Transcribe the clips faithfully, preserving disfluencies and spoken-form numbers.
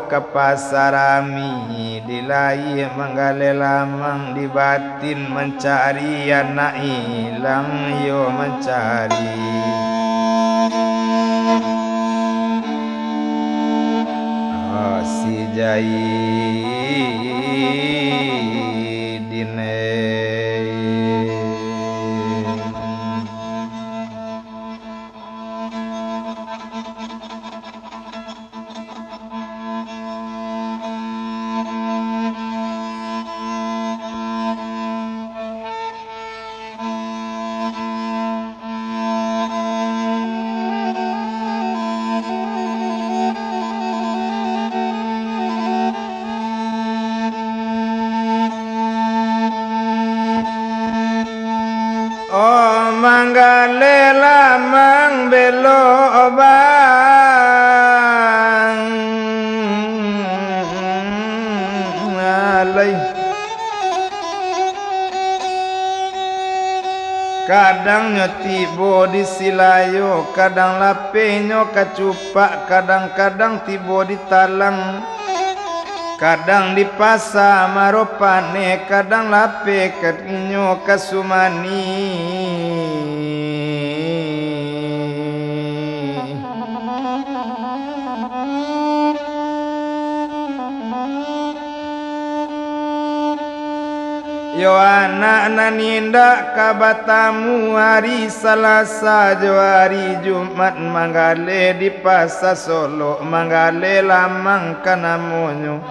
ka pasa rami, di lahia manggaleh lamang, di batin mancari anak ilang yo mancari. Ah, si Jaidin, eh. Oh, manggaleh lamang belo bang alai. Kadang nyo tibo di Silayo, kadang lapeh nyo ka Cupak, kadang-kadang tibo di Talang. Kadang di pasa Maropaneh, kadang lapeh ka inyo ka Sumani. Yo anak nan indak ka batamu, ari Salasa jo ari Jumat manggaleh di Pasa Solok, manggaleh lamang ka namonyo.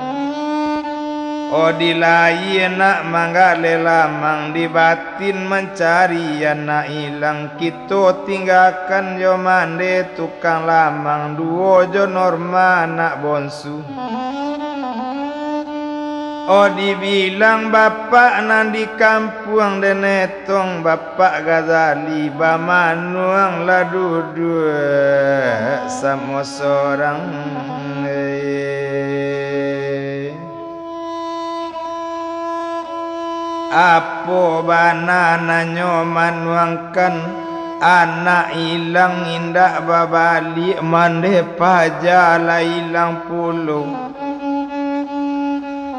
Oh, di lahia nak manggaleh lamang, di batin mancari anak ilang, kito tinggakan jo mande tukang lamang, duo jo Norma anak bonsu. Oh, dibilang bapak nan di kampuang, den etong Bapak Ghazali, bamanuang lah duduak samo sorang. Apo bana nan nyo manuangkan, anak ilang indak babaliak, mandeh paja lah ilang pulo.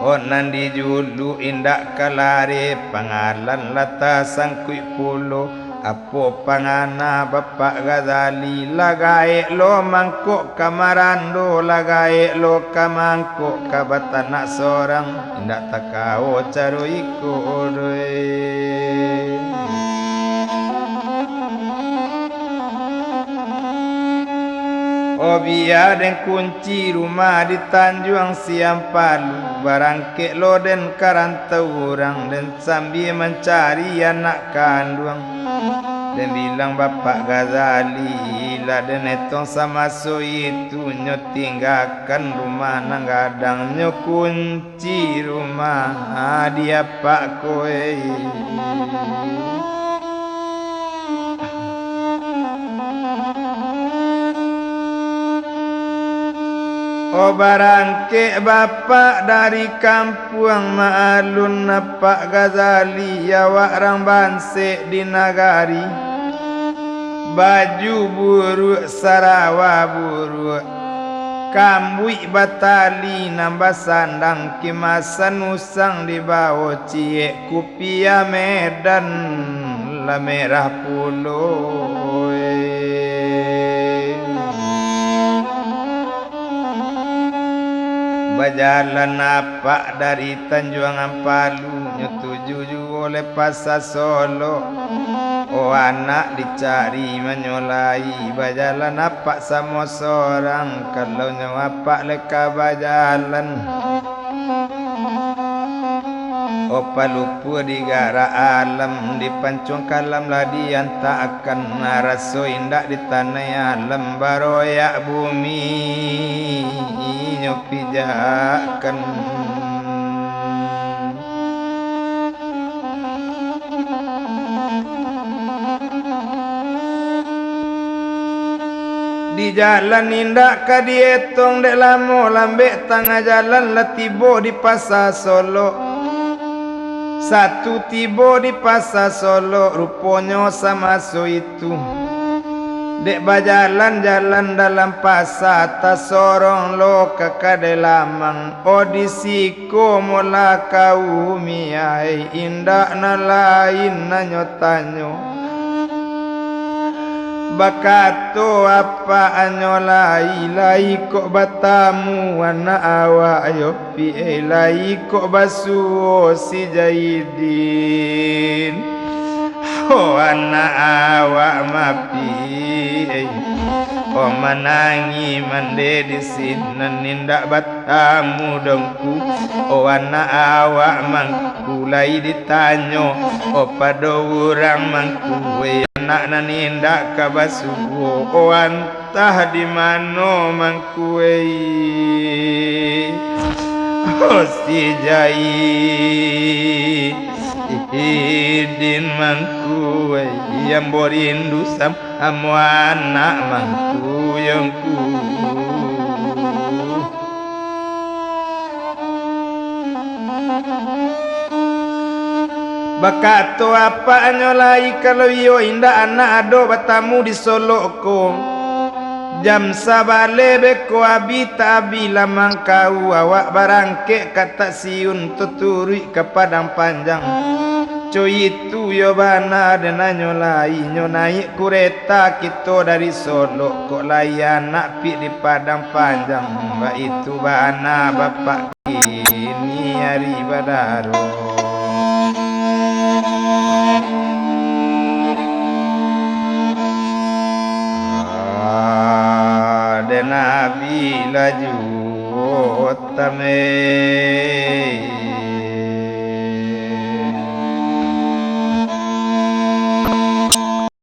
Oh, nan dijuluak indak ka lari, pangalan lah tasangkuik pulo. Apo pangana Bapak Ghazali, lah gaek lo mangkok ka marando, lah gaek lo ka mangkok ka batanak sorang, indak takawo caro iko doh. Oh, bia den kunci rumah di Tanjuang Siampalu, barangkek lo den ka rantau urang, den sambia mancari anak kanduang. Den bilang Bapak Ghazali, lah den etong samaso itu, nyo tinggakan rumah nan gadang, nyo kunci rumah di apak ko, eh. Oh, barangkek bapak dari kampuang, maklun Apak Ghazali, awak rang bansek di nagari. Baju buruak, sarawa buruak, kambuik batali nan basandang, kimasan usang di bawah, ciek kupiah Medan lah merah pulo, eh. Bajalan apak dari Tanjuang Ampalu, nyo tuju juo lai Pasa Solok. Oh, anak dicari manyolai, bajalan apak samo sorang, kalau nyo apak lai ka bajalan. Oh, palupo digarak alam, dipancuang kalam lah diantakan, raso indak di tanai alam, baroyak bumi nyo pijakkan. Di jalan indak ka dietong, dek lamo lambek tangah jalan, lah tibo di Pasa Solok. Satu tibo di Pasa Solok, ruponyo samaso itu, Dek bajalan-jalan dalam pasa, tasorong lo ka kadai lamang. O di siko mola ka umi ai, indak nan lain nan nyo tanyo. Bakato apak anyo lai, lai kok batamu anak awak yo. Pi, eh, lai kok basuo si Jaidin. Oh, anak awak mapi, eh. Oh, manangih mande di sinan indak batamu dongku. Oh, anak awak mangku lai ditanyo. Oh, pado urang mangku, eh, anak nan indak ka basuo. Oh, an- Tah di mano mangkuei? Oh, si Jai, Idin mangkuei, ambo rindu samo anak mangkuyongku. Bakato apaknyo lai, kalau iyo indak anak ado batamu di Solok ko. Jam sabaleh beko abi tak abi lah mangkau, awak barangkek ka Taksiun, tuturuik ka Padang Panjang. Co itu yo bana den anyo lai, nyo naiak kureta kito dari Solok, kok lai anak pik di Padang Panjang, baitu bana bapak kini ari badaro. Ah, den abi laju tameh.